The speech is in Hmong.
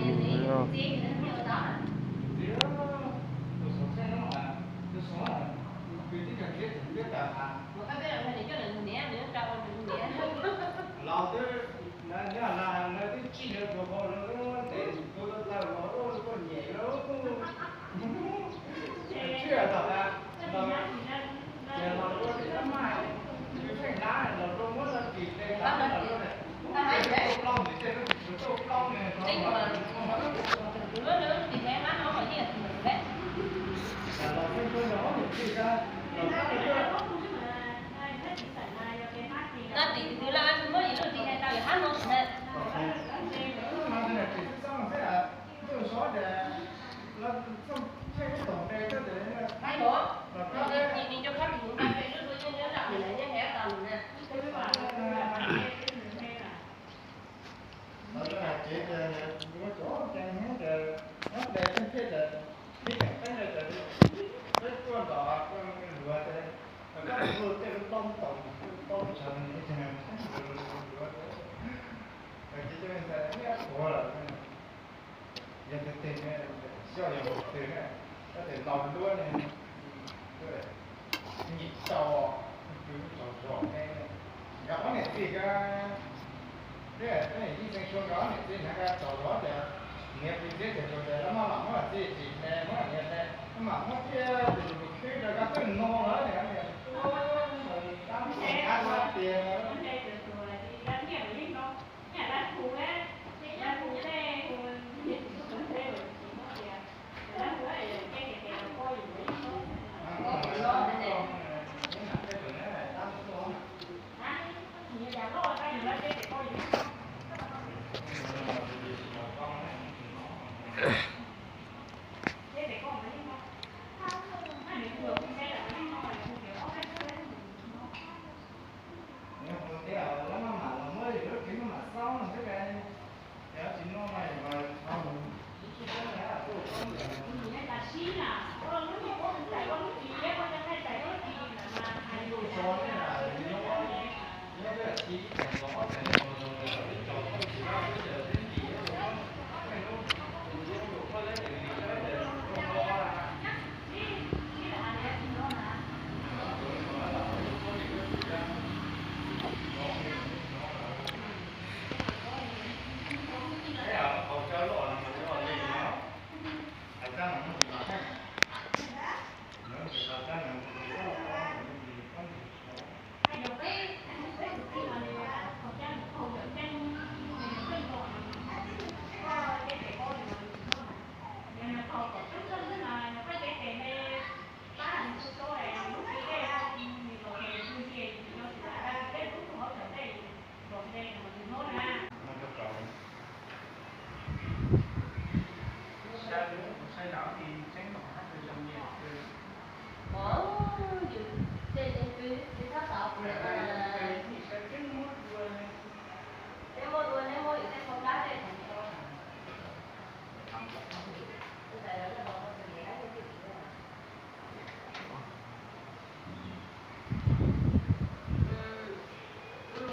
Lawv hais tias muab cov cai nyob tias nyob ple thiab tias pib ceem peb no ces peb tuaj ntom tuaj luag ces lawv koj tus tej lub plob tom lub plob tsaws ces luag ces cov ntxhais niaj tuag lawm. Yog tus twg ne, xyov yog tus twg ne, koj tias laus luab ne, nyim tau, tsaug zog ne. Nkawd ob niam txiv ko, twb yog ib xeem xyuas nkawd ob niam txiv hnav ko tsaug zog tias niam txiv txiav txim tias lawv maj mam muab txiv tsim ne, muab niam ne, maj mam muab thiab tus tus khwb rau koj twb no lawm ne, niam, tab tias